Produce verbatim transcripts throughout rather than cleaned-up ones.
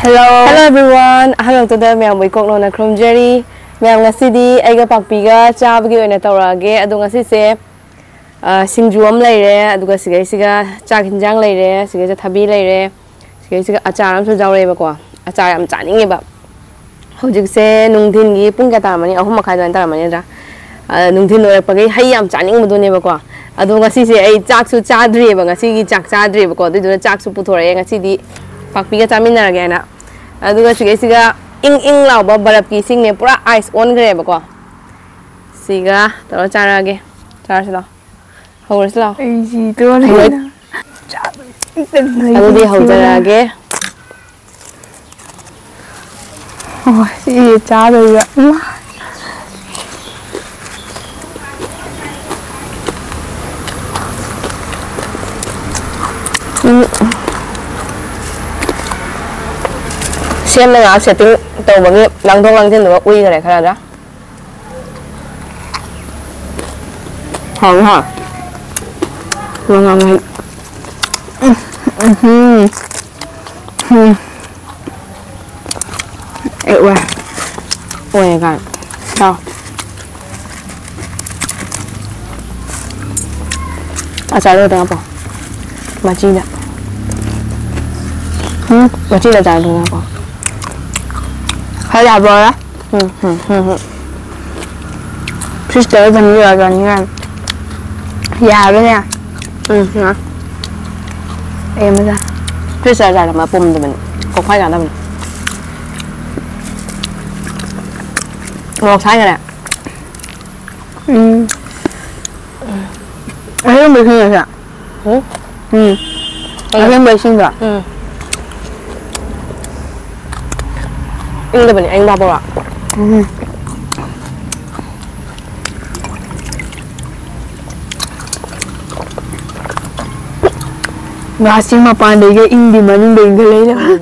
Hello. Hello everyone. ꯑꯍꯥꯟꯕꯃꯛꯇꯗ ꯃꯌꯥꯝꯕꯨ ꯏꯀꯣꯛ ꯅꯧꯅ ꯈꯨꯔꯨꯝꯖꯔꯤ꯫ ꯃꯌꯥꯝ, ꯉꯁꯤꯗꯤ ꯑꯩꯒ ꯄꯥꯛꯄꯤꯒ ꯆꯥꯕꯒꯤ ꯑꯣꯏꯅ ꯇꯧꯔꯛꯑꯒꯦ꯫ ꯑꯗꯣ ꯉꯁꯤꯁꯦ, ꯑ, ꯁꯤꯡꯖꯨ ꯑꯃ ꯂꯩꯔꯦ, ꯑꯗꯨꯒ ꯁꯤꯒꯩꯁꯤꯒ ꯆꯥꯛ ꯍꯤꯟꯖꯥꯡ ꯂꯩꯔꯦ, ꯁꯤꯒꯩꯁꯤꯗ ꯊꯕꯤ ꯂꯩꯔꯦ, ꯁꯤꯒꯩꯁꯤꯒ ꯑꯆꯥꯔ ꯑꯃꯁꯨ ꯌꯥꯎꯔꯛꯑꯦꯕꯀꯣ꯫ ꯑꯆꯥꯔ ꯌꯥꯝ ꯆꯥꯅꯤꯡꯉꯦꯕ꯫ ꯍꯧꯖꯤꯛꯁꯦ ꯅꯨꯡꯊꯤꯟꯒꯤ ꯄꯨꯡ ꯀꯌꯥ ꯇꯥꯔꯝꯃꯅꯤ? ꯑꯍꯨꯝ ꯃꯈꯥꯏ ꯑꯗꯨꯃꯥꯏꯅ ꯇꯥꯔꯝꯃꯅꯤ ꯅꯠꯇ꯭ꯔꯥ? ꯑ, ꯅꯨꯡꯊꯤꯟ ꯑꯣꯏꯔꯛꯄꯒꯤ ꯍꯩ ꯌꯥꯝ ꯆꯥꯅꯤꯡꯕꯗꯨꯅꯦꯕꯀꯣ꯫ ꯑꯗꯣ ꯉꯁꯤꯁꯦ ꯑꯩ ꯆꯥꯛꯁꯨ ꯆꯥꯗ꯭ꯔꯤꯑꯕ, ꯉꯁꯤꯒꯤ ꯆꯥꯛ ꯆꯥꯗ꯭ꯔꯤꯑꯕꯀꯣ꯫ ꯑꯗꯨꯏꯗꯨꯅ ꯆꯥꯛꯁꯨ ꯄꯨꯊꯣꯔꯛꯑꯦ, ꯉꯁꯤꯗꯤ ꯄꯥꯛꯄꯤꯒ ꯆꯥꯃꯤꯟꯅꯔꯒꯦ ꯍꯥꯏꯅ꯫ ꯑꯗꯨꯒ ꯁꯤꯒꯩꯁꯤꯒ ꯏꯪ ꯏꯪ ꯂꯥꯎꯕ ꯕꯔꯞꯀꯤ ꯏꯁꯤꯡꯅꯦ, ꯄꯨꯔꯥ ꯑꯥꯏꯁ ꯑꯣꯟꯈ꯭ꯔꯦꯕꯀꯣ꯫ ꯁꯤꯒ ꯇꯧꯔ ꯆꯥꯔꯛꯑꯒꯦ꯫ ꯆꯥꯔꯁꯤ ꯂꯥꯛꯑꯣ꯫ ꯍꯧꯔꯁꯤ ꯂꯥꯛꯑꯣ꯫ ꯑꯩ ꯁꯤꯗꯣꯔꯦ꯫ ꯍꯣꯏ꯫ ꯑꯗꯨꯗꯤ ꯍꯧꯖꯔꯛꯑꯒꯦ꯫ ꯑꯣ, ꯁꯤ ꯆꯥꯗꯣꯏꯕ꯫ ꯏꯃꯥ꯫ ꯎꯝ꯫ ꯁꯦꯝꯅ ꯉꯥꯏꯍꯥꯛ ꯁꯦꯠꯇꯤꯡ ꯇꯧꯕꯒꯤ ꯂꯥꯡꯊꯣꯛ ꯂꯥꯡꯁꯤꯟꯗꯨꯒ ꯎꯏꯈꯔꯦ ꯈꯔꯗ꯫ ꯍꯥꯎꯋꯤ, ꯍꯥꯎꯋꯤ꯫ ꯉꯥꯡ ꯉꯥꯡ ꯉꯥꯡ꯫ ꯎꯝ, ꯎꯝ, ꯎꯝ꯫ ꯎꯝ꯫ ꯑꯦ, ꯑꯣꯏ꯫ ꯑꯣꯏꯌꯦ ꯀꯥꯏ꯫ ꯆꯥꯎ꯫ ꯑꯆꯥꯔꯗꯣ ꯈꯛꯇꯪ ꯍꯥꯞꯄꯣ꯫ ꯃꯆꯤꯗ꯫ ꯎꯝ, ꯃꯆꯤꯗ ꯑꯆꯥꯔꯗꯣ ꯈꯛꯇꯪ ꯍꯥꯞꯄꯣ꯫ ꯈꯔ ꯌꯥꯕ꯭ꯔꯣ? ꯎꯝ, ꯎꯝ, ꯎꯝ, ꯎꯝ꯫ ꯐ꯭ꯔꯤꯖꯇꯒ ꯊꯝꯖꯤꯜꯂꯒ ꯆꯥꯅꯤꯡꯉꯥꯏ꯫ ꯌꯥꯕꯅꯦ꯫ ꯎꯝ, ꯌꯥ꯫ ꯑꯩ ꯑꯃ ꯆꯥ꯫ ꯐ꯭ꯔꯤꯖꯇ ꯑꯆꯥꯔ ꯊꯝꯕ ꯄꯨꯝꯗꯕꯅꯤ꯫ ꯀꯣꯛꯐꯥꯏ ꯆꯥꯅꯕꯅꯤ꯫ ꯃꯣꯔꯣꯛ ꯁꯥꯏꯈꯔꯦ꯫ ꯎꯝ꯫ ꯑꯍꯦꯟꯕ ꯏꯁꯤꯡ ꯑꯁꯦ? ꯎꯝ? ꯎꯝ꯫ ꯑꯍꯦꯟꯕ ꯏꯁꯤꯡꯗꯣ? ꯎꯝ꯫ ꯏꯪꯗꯕꯅꯦ, ꯑꯌꯤꯡꯕ ꯍꯥꯞꯄꯕ? ꯎꯝ꯫ ꯒ꯭ꯂꯥꯁꯁꯤ ꯃꯄꯥꯟꯗꯩꯒ ꯏꯪꯗꯦ, ꯃꯅꯨꯡꯗꯩꯒ ꯂꯩꯅ꯫ ꯎꯝ꯫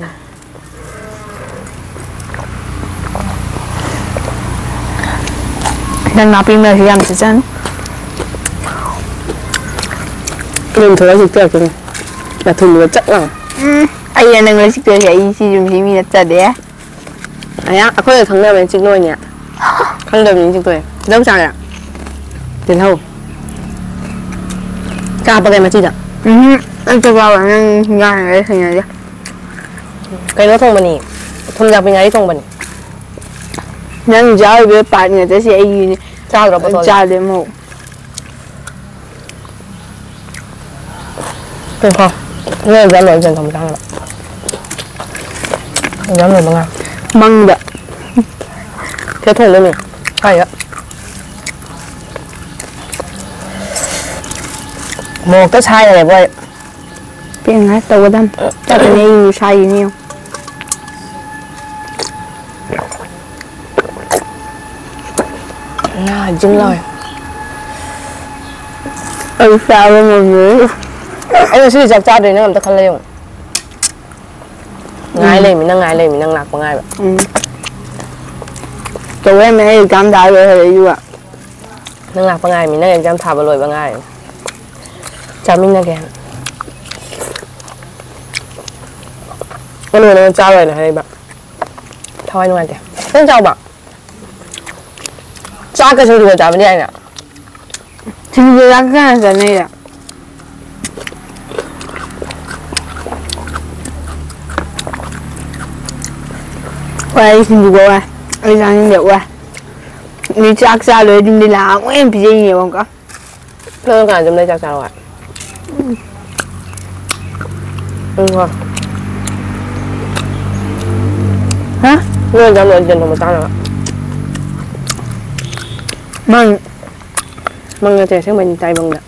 ꯅꯪ ꯅꯥꯄꯤ ꯃꯔꯛꯁꯤ ꯌꯥꯝ ꯆꯠꯆꯅꯨ꯫ ꯅꯪ ꯊꯣꯛꯂꯛꯑ ꯍꯦꯛꯇ ꯂꯥꯛꯇꯣꯏꯅꯦ꯫ ꯅꯥꯊꯨꯟꯗꯨꯒ ꯆꯞ ꯃꯥꯟꯅꯩ꯫ ꯎꯝ꯫ ꯑꯩꯅ ꯅꯪ ꯂꯩꯁꯤꯛꯇꯣꯏꯁꯦ, ꯑꯩ ꯁꯤ ꯌꯨꯝꯁꯤ ꯃꯤ ꯅꯠꯆꯗꯦ꯫ ꯑꯌꯥ, ꯑꯩꯈꯣꯏꯒ ꯈꯪꯅꯕꯅꯤ ꯆꯤꯛꯂꯣꯏꯅꯦ꯫ ꯈꯪꯗꯕꯅꯤ ꯆꯤꯛꯇꯣꯏ꯫ ꯇꯤꯜꯍꯧ ꯆꯥꯒꯦꯔꯥ? ꯇꯤꯜꯍꯧ꯫ ꯆꯥ ꯍꯥꯞꯄꯒꯦ ꯃꯆꯤꯗ꯫ ꯎꯝ, ꯑꯩ ꯆꯥꯛ ꯆꯥꯕ ꯅꯪ ꯍꯤꯟꯖꯥꯡ ꯍꯥꯏꯔ ꯍꯩꯅꯗꯦ꯫ ꯀꯩꯅꯣ ꯊꯣꯡꯕꯅꯤ, ꯊꯨꯝ ꯌꯥꯛꯄꯤ ꯉꯥꯔꯤ ꯊꯣꯡꯕꯅꯤ꯫ ꯅꯪ ꯆꯥꯔꯤꯕ ꯄꯥꯔꯠ ꯉꯥꯛꯇꯁꯦ ꯑꯩꯒꯤꯅꯦ꯫ ꯆꯥꯗ꯭ꯔꯣ ꯕꯣꯇꯜꯗ? ꯆꯥꯗꯦ ꯑꯃꯨꯛ꯫ ꯉꯥꯏꯈꯣ꯫ ꯅꯣꯏ ꯑꯦꯛꯖꯥꯝ ꯂꯣꯏꯔ ꯌꯦꯟ ꯊꯣꯡꯕ ꯆꯥꯅꯕ꯫ ꯑꯦꯛꯖꯥꯝ ꯂꯣꯏꯕ ꯉꯥꯏ꯫ ꯃꯪꯗ꯫ ꯁꯤꯗ ꯊꯣꯡꯗꯣꯏꯅꯦ꯫ ꯁ꯭ꯋꯥꯏꯗ꯫ ꯃꯣꯔꯣꯛꯇ ꯁꯥꯏꯔꯦꯕ ꯑꯩ꯫ ꯄꯦꯟꯅ ꯇꯧꯒꯗꯝ꯫ ꯆꯠꯀꯅꯤ ꯑꯩ ꯁꯥꯏꯔꯤꯅꯦ ꯌꯦꯡꯉꯨ꯫ ꯉꯥ ꯖꯤꯡ ꯂꯥꯎꯋꯦ꯫ ꯑꯩ ꯆꯥꯕ ꯉꯝꯃꯣꯏ꯫ ꯑꯩ ꯉꯁꯤꯗꯤ ꯆꯥꯛ ꯆꯥꯗ꯭ꯔꯦ, ꯅꯪ ꯑꯝꯇ ꯈꯜꯂ ꯌꯦꯡꯉꯨ꯫ ꯉꯥꯏ ꯎꯝ꯫ ꯂꯩꯃꯤ, ꯅꯪ ꯉꯥꯏ ꯂꯩꯃꯤ, ꯅꯪ ꯂꯥꯛꯄ ꯉꯥꯏꯕ꯫ ꯎꯝ꯫ ꯇꯧꯔꯦ, ꯑꯩ ꯑꯦꯛꯖꯥꯝ ꯊꯥ ꯂꯣꯏ ꯍꯜꯂꯛꯏꯗꯨꯒ꯫ ꯅꯪ ꯂꯥꯛꯄ ꯉꯥꯏꯃꯤ, ꯅꯪ ꯑꯦꯛꯖꯥꯝ ꯊꯥꯕ ꯂꯣꯏꯕ ꯉꯥꯏꯔꯤꯅꯤ꯫ ꯆꯥꯃꯤꯟꯅꯒꯦ ꯍꯥꯏꯅ꯫ ꯑꯩꯅ ꯅꯉꯣꯟꯗ ꯆꯥꯔꯣꯏꯅ ꯍꯥꯏꯔꯛꯏꯕ꯫ ꯊꯋꯥꯏ ꯅꯨꯡꯉꯥꯏꯇꯦ꯫ ꯅꯪ ꯆꯥꯎꯕ? ꯆꯥꯛꯀ ꯁꯤꯡꯖꯨꯒ ꯆꯥꯕꯗꯤ ꯌꯥꯏꯅ꯫ ꯁꯤꯡꯖꯨꯒ ꯆꯥꯛꯀ ꯀꯅꯥ ꯆꯥꯅꯩꯕ? ꯍꯣꯏ, ꯑꯩ ꯁꯤꯡꯖꯨꯒ ꯋꯥꯏ꯫ ꯑꯩ ꯆꯥꯅꯤꯡꯗꯦ, ꯋꯥꯏ꯫ ꯃꯤ ꯆꯥꯛ ꯆꯥ ꯂꯣꯏꯔ ꯌꯨꯝꯗ ꯂꯥꯛꯑ ꯑꯃꯨꯛ ꯍꯦꯟꯅ ꯄꯤꯖꯩꯅꯦꯕ ꯑꯃꯨꯛꯀ꯫ ꯅꯪ ꯀꯅꯥ ꯌꯨꯝꯗ ꯆꯥꯛ ꯆꯥꯔꯛꯑꯣ ꯍꯥꯏ? ꯎꯝ, ꯍꯣꯏ꯫ ꯍꯥ? ꯅꯣꯏ ꯑꯦꯛꯖꯥꯝ ꯂꯣꯏꯔ ꯌꯦꯟ ꯊꯣꯡꯕ ꯆꯥꯅꯕ꯫ ꯃꯪ꯫ ꯃꯪ ꯅꯠꯇꯦ, ꯑꯁꯦꯡꯕꯩꯅꯤ, ꯇꯥꯏꯕꯪꯗ꯫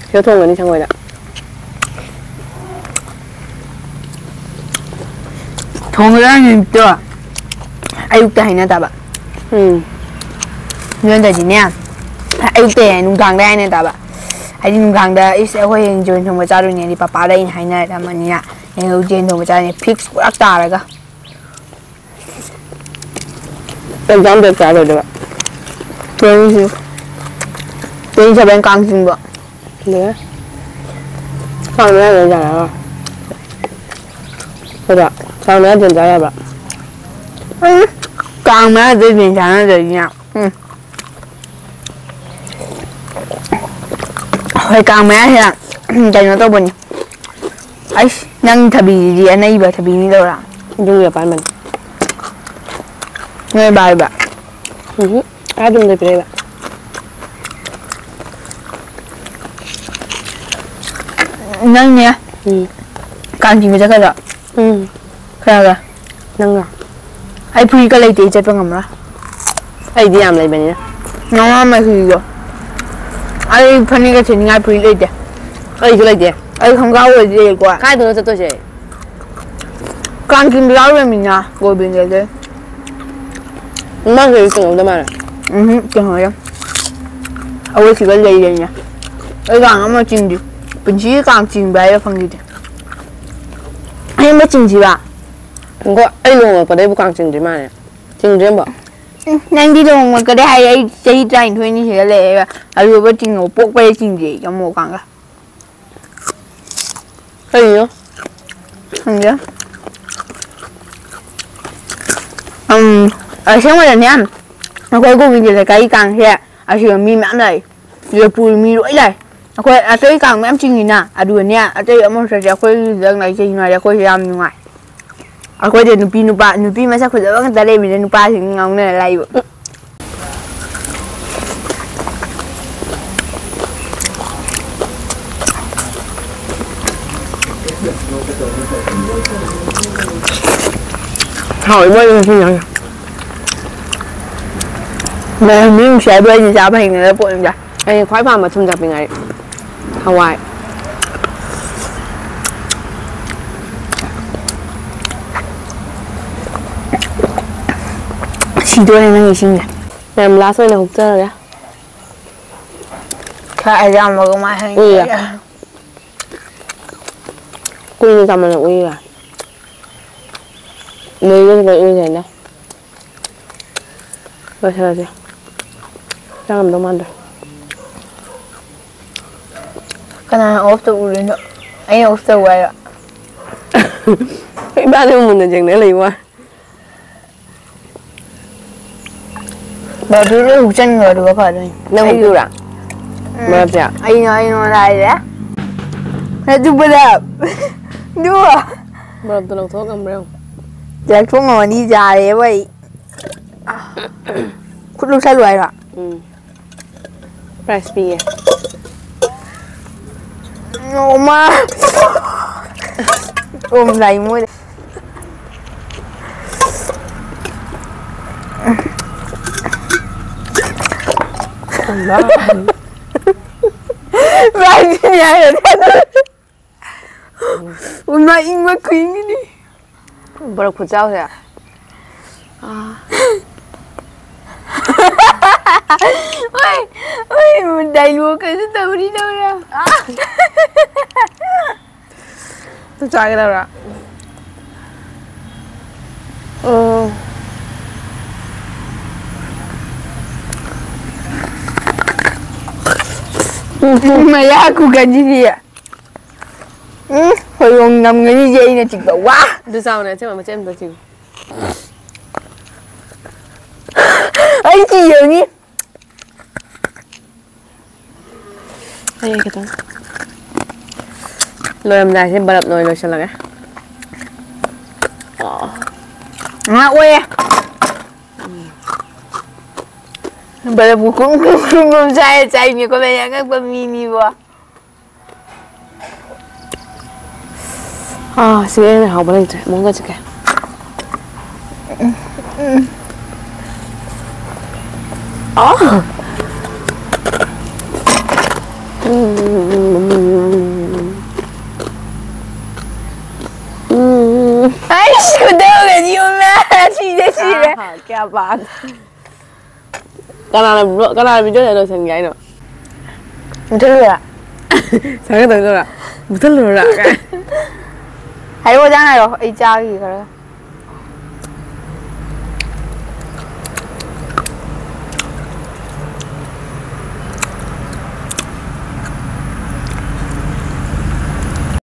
ꯁꯤꯗ ꯊꯣꯡꯒꯅꯤ, ꯁꯪꯒꯣꯏꯗ꯫ ꯊꯣꯡꯒꯗꯕ ꯅꯨꯃꯤꯠꯇꯣ ꯑꯌꯨꯛꯇ ꯍꯥꯏꯅ ꯇꯥꯕ꯫ ꯎꯝ꯫ ꯅꯠꯇ꯭ꯔꯗꯤꯅꯦ, ꯑꯌꯨꯛꯇ ꯌꯥꯏ, ꯅꯨꯡꯗꯥꯡꯗ ꯍꯥꯏꯅ ꯇꯥꯕ꯫ ꯍꯥꯏꯗꯤ ꯅꯨꯡꯗꯥꯡꯗ, "ꯏꯁ, ꯑꯩꯈꯣꯏ ꯍꯌꯦꯡ ꯌꯦꯟ ꯊꯣꯡꯕ ꯆꯥꯔꯨꯅꯤ"ꯍꯥꯏꯗꯤ ꯄꯄꯥꯗ ꯑꯩꯅ ꯍꯥꯏꯅꯔꯝꯃꯅꯤꯅ, ꯍꯌꯦꯡ ꯌꯦꯟ ꯊꯣꯡꯕ ꯆꯥꯔꯅꯤ fix ꯄꯨꯔꯥ ꯇꯥꯔꯒ꯫ ꯑꯦꯛꯖꯥꯝ ꯗꯦꯠ ꯀꯌꯥ ꯂꯣꯏꯗꯣꯏꯕ? Twenty six꯫ Twenty seven ꯀꯥꯡ ꯆꯤꯡꯕ꯫ ꯂꯣꯏꯔꯦ꯫ ꯀꯥꯡ ꯃꯌꯥ ꯂꯣꯏ ꯌꯥꯔꯔꯣꯏ꯫ ꯀꯩꯗꯧ? ꯀꯥꯡ ꯃꯌꯥ ꯌꯦꯟ ꯆꯥ ꯌꯥꯕ꯭ꯔꯥ? ꯎꯝ꯫ ꯀꯥꯡ ꯃꯌꯥꯗ ꯌꯦꯟ ꯆꯥꯟꯅꯗꯣꯏꯅꯤꯅ꯫ ꯎꯝ꯫ ꯍꯣꯏ, ꯀꯥꯡ ꯃꯌꯥꯁꯤꯗ, ꯎꯝ, ꯀꯩꯅꯣ ꯇꯧꯕꯅꯤ꯫ ꯑꯩꯁ, ꯅꯪ ꯊꯕꯤꯁꯤꯗꯤ ꯑꯅꯩꯕ ꯊꯕꯤꯅꯤ ꯇꯧꯔꯥ? ꯌꯨꯝꯒꯤ ꯑꯄꯥꯟꯕꯅꯤ꯫ ꯅꯣꯏ ꯕꯥꯏꯕ? ꯎꯝ꯫ ꯑꯥ ꯌꯨꯝꯗ ꯄꯤꯔꯛꯏꯕ꯫ ꯅꯪꯅꯦ? ꯎꯝ꯫ ꯀꯥꯡ ꯆꯤꯡꯕ ꯆꯠꯀꯗ꯭ꯔꯣ? ꯎꯝ꯫ ꯀꯅꯥꯒ? ꯅꯪꯒ꯫ ꯑꯩ ꯐꯨꯔꯤꯠꯀ ꯂꯩꯇꯦ, ꯑꯩ ꯆꯠꯄ ꯉꯝꯃꯔꯣꯏ꯫ ꯑꯩꯗꯤ ꯌꯥꯝ ꯂꯩꯕꯅꯤꯅ꯫ ꯅꯃꯥ ꯃꯍꯤꯗꯣ꯫ ꯑꯩ ꯐꯅꯦꯛꯀ ꯁꯦꯠꯅꯤꯡꯉꯥꯏ ꯐꯨꯔꯤꯠ ꯂꯩꯇꯦ꯫ ꯑꯩꯁꯨ ꯂꯩꯇꯦ꯫ ꯑꯩ ꯈꯣꯡꯒ꯭ꯔꯥꯎ ꯑꯣꯏꯔꯗꯤ ꯂꯩꯀꯣ꯫ ꯀꯥꯏꯗꯅꯣ ꯆꯠꯇꯣꯏꯁꯦ? ꯀꯥꯡ ꯆꯤꯡꯕ ꯌꯥꯎꯔꯣꯏꯃꯤꯅ ꯒꯣꯕꯤꯟꯗꯗ꯫ ꯅꯪꯒꯤꯗꯤ ꯆꯤꯡꯉꯝꯗꯧ ꯃꯥꯜꯂꯦ꯫ ꯎꯝꯍꯨꯝ, ꯆꯤꯡꯉꯣꯏꯌꯦ꯫ ꯑꯩꯈꯣꯏ ꯁꯤꯒ ꯂꯩ ꯂꯩꯅ꯫ ꯑꯩ ꯀꯥꯡ ꯑꯃ ꯆꯤꯡꯗ꯭ꯔꯤ꯫ ꯄꯨꯟꯁꯤꯒꯤ ꯀꯥꯡ ꯆꯤꯡꯕ ꯍꯥꯏꯕ ꯐꯪꯈꯤꯗꯦ꯫ ꯑꯁꯦꯡꯕ ꯆꯤꯡꯁꯤꯔꯥ? ꯉꯥꯏꯈꯣ, ꯑꯩ ꯂꯨꯍꯣꯡꯉꯛꯄꯗꯩꯕꯨ ꯀꯥꯡ ꯆꯤꯡꯗ꯭ꯔꯤ ꯃꯥꯜꯂꯦ꯫ ꯆꯤꯡꯗ꯭ꯔꯤ ꯑꯝꯕꯣ꯫ ꯎꯝ, ꯅꯪꯗꯤ ꯂꯨꯍꯣꯡꯉꯛꯄꯗꯩ ꯍꯥꯏꯔꯦ, ꯑꯩ ꯆꯍꯤ ꯇꯔꯥꯅꯤꯊꯣꯏꯅꯤ ꯁꯤꯗ ꯂꯩꯔꯒ ꯑꯔꯨꯕ ꯆꯤꯡꯉꯣ, ꯄꯣꯛꯄꯗꯩ ꯆꯤꯡꯗꯦ ꯑꯩ ꯑꯃꯨꯛ ꯀꯥꯡꯒ꯫ ꯀꯩꯅꯣ? ꯈꯪꯗꯦ꯫ ꯎꯝ, ꯑꯁꯦꯡꯕꯗꯅꯦ, ꯑꯩꯈꯣꯏ ꯒꯣꯕꯤꯟꯗ ꯂꯩꯀꯥꯏꯒꯤ ꯀꯥꯡꯁꯦ ꯑꯁꯤꯗ ꯃꯤ ꯃꯌꯥꯝ ꯂꯥꯛꯏ꯫ ꯂꯐꯨ ꯃꯤ ꯂꯣꯏ ꯂꯥꯛꯑꯦ꯫ ꯑꯩꯈꯣꯏ ꯑꯇꯩ ꯀꯥꯡ ꯃꯌꯥꯝ ꯆꯤꯡꯉꯤꯅ, ꯑꯗꯨꯒꯅꯦ, ꯑꯇꯩ ꯑꯃꯁꯨ ꯆꯠꯁꯦ, ꯑꯩꯈꯣꯏꯒꯤꯗꯪ ꯂꯥꯛꯏ ꯀꯩꯒꯤꯅꯣ ꯍꯥꯏꯗꯤ ꯑꯩꯈꯣꯏꯁꯦ ꯌꯥꯝ ꯅꯨꯡꯉꯥꯏ꯫ ꯑꯩꯈꯣꯏꯗ ꯅꯨꯄꯤ ꯅꯨꯄꯥ, ꯅꯨꯄꯤ ꯃꯁꯛ ꯐꯖꯕ ꯉꯥꯛꯇ ꯂꯩꯕꯅꯤꯅ ꯅꯨꯄꯥꯁꯤꯡ ꯉꯥꯎꯅꯔ ꯂꯥꯛꯏꯕ꯫ ꯍꯥꯎꯋꯤ ꯃꯣꯏ ꯉꯁꯤ ꯏꯟꯖꯥꯡꯁꯦ꯫ ꯃꯌꯥꯝ ꯃꯤ ꯅꯨꯡꯁꯤ ꯍꯥꯏꯕꯨ ꯑꯩꯗꯤ ꯆꯥꯕ ꯍꯩꯅꯗꯕ ꯄꯣꯠꯅꯤꯗ꯫ ꯑꯩ ꯈ꯭ꯋꯥꯏ ꯄꯥꯝꯕ ꯊꯨꯝꯖꯥꯛꯄꯤ ꯉꯥꯔꯤ꯫ ꯍꯋꯥꯏ꯫ ꯁꯤꯗꯣꯔꯦ ꯅꯪꯒꯤ ꯏꯁꯤꯡꯁꯦ꯫ ꯃꯌꯥꯝ ꯂꯥꯁ ꯑꯣꯏꯅ ꯍꯨꯛꯆꯔꯒꯦ꯫ ꯈꯔ ꯑꯌꯥꯝꯕꯒ ꯃꯥꯏ ꯍꯩ꯫ ꯎꯏꯌꯦ꯫ ꯀꯨꯏꯅ ꯆꯥꯃꯜꯂꯛ ꯎꯏꯌꯦ꯫ ꯅꯣꯏꯕꯁꯨ ꯂꯣꯏ ꯎꯏ ꯀꯩꯅꯣ꯫ ꯂꯣꯏꯁꯤꯜꯂꯁꯦ꯫ ꯆꯪꯉꯝꯗꯧ ꯃꯥꯟꯗ꯭ꯔꯦ꯫ ꯀꯅꯥꯅ off ꯇꯧꯔꯤꯅꯣ? ꯑꯩꯅ off ꯇꯧ ꯍꯥꯏꯔꯣ? ꯏꯕꯥꯅꯤ ꯃꯨꯟꯅ ꯌꯦꯡꯅ ꯂꯩ ꯋꯥ꯫ ꯕꯔꯞꯇꯨ ꯂꯣꯏ ꯍꯨꯛꯆꯟꯈ꯭ꯔꯣ, ꯑꯗꯨꯒ ꯐꯗꯣꯏꯅꯤ꯫ ꯅꯪ ꯑꯩ ꯍꯨꯛꯄꯤꯔꯨꯔꯥ? ꯎꯝ꯫ ꯕꯔꯞꯁꯦ? ꯑꯩꯅ, ꯑꯩꯉꯣꯟꯗ ꯍꯥꯏꯔꯦ꯫ ꯑꯗꯨ ꯕꯔꯞ꯫ ꯑꯗꯨ꯫ ꯕꯔꯞꯇꯣ ꯂꯧꯊꯣꯛ ꯉꯝꯕ꯭ꯔꯥ ꯌꯦꯡꯉꯨ꯫ ꯂꯧꯊꯣꯛ ꯉꯝꯃꯅꯤ, ꯌꯥꯔꯦꯕ ꯑꯩ꯫ ꯈꯨꯠ ꯂꯨꯞꯁꯜꯂꯨ ꯍꯥꯏꯔꯣ? ꯎꯝ꯫ ꯄ꯭ꯔꯥꯏꯖ ꯄꯤꯌꯦ꯫ ꯑꯣꯃꯥ! ꯑꯣꯝ ꯂꯥꯏ ꯃꯣꯏ꯫ ꯄ꯭ꯔꯥꯏꯖ ꯄꯤꯅꯤ ꯍꯥꯏꯔꯗꯤ꯫ ꯎꯅ ꯏꯪꯕ ꯈꯨꯏꯪꯒꯤꯅꯤ꯫ ꯕꯔꯞ ꯈꯨꯆꯥꯎꯁꯦ꯫ ꯑꯥ꯫ ꯍꯣꯏ, ꯍꯣꯏ, dialogue ꯀꯁꯨ ꯇꯧꯔꯤ ꯇꯧꯔ꯫ ꯑꯗꯨ ꯆꯥꯒꯗꯕ꯭ꯔꯥ? ꯑꯣ꯫ ꯃꯌꯥ ꯈꯨꯀꯟꯁꯤꯗꯤ꯫ ꯎꯝ, ꯍꯣꯏꯔꯣꯡ ꯉꯝꯒꯅꯤꯁꯦ ꯑꯩꯅ ꯆꯤꯛꯄ꯫ ꯋꯥ! ꯑꯗꯨ ꯆꯥꯎꯅꯦ, ꯑꯆꯦꯝꯕ ꯃꯆꯦꯠ ꯑꯃꯇ ꯆꯤꯛꯎ꯫ ꯑꯩ ꯀꯤꯖꯅꯤ꯫ ꯑꯩ ꯈꯤꯇꯪ ꯂꯣꯏꯔꯝꯗꯥꯏꯁꯦ ꯕꯔꯞꯅ ꯑꯣꯏꯅ ꯂꯣꯏꯁꯤꯜꯂꯒꯦ꯫ ꯑꯣ꯫ ꯉꯥꯏꯍꯥꯛ ꯑꯣꯏꯌꯦ꯫ ꯕꯔꯞꯄꯨ ꯀ꯭ꯔꯨꯝ ꯀ꯭ꯔꯨꯝ ꯀ꯭ꯔꯨꯝ ꯀ꯭ꯔꯨꯝ ꯆꯥꯏ, ꯆꯥꯏꯅꯤꯀꯣ, ꯃꯌꯥ ꯑꯉꯛꯄ ꯃꯤꯅꯤꯕꯣ꯫ ꯑꯥ, ꯁꯤꯗꯩ ꯍꯦꯟꯅ ꯍꯥꯎꯕ ꯂꯩꯇ꯭ꯔꯦ꯫ ꯑꯃꯨꯛꯀ ꯆꯠꯀꯦ꯫ ꯑꯥ! ꯑꯩꯁ, ꯈꯨꯗꯧꯒꯗꯤ ꯌꯦꯡꯉꯨꯅꯦ꯫ ꯁꯤꯔꯦ, ꯁꯤꯔꯦ꯫ ꯑꯥ, ꯀꯌꯥ ꯄꯥꯝ-, ꯀꯅꯥꯅ ꯕ꯭ꯂꯣ-, ꯀꯅꯥꯅ video ꯁꯦ ꯂꯣꯏꯁꯟꯒꯦ ꯍꯥꯏꯅꯣ? ꯃꯨꯊꯠꯂꯨꯔꯥ? ꯁꯨꯃꯥꯏꯅ ꯇꯧꯗꯣꯏꯔꯥ? ꯃꯨꯊꯠꯂꯨꯔꯥ? ꯍꯥꯏꯔꯛꯑꯣ, ꯅꯪ ꯍꯥꯏꯔꯛꯑꯣ, ꯑꯩ ꯆꯥꯈꯤꯒꯦ ꯈꯔ꯫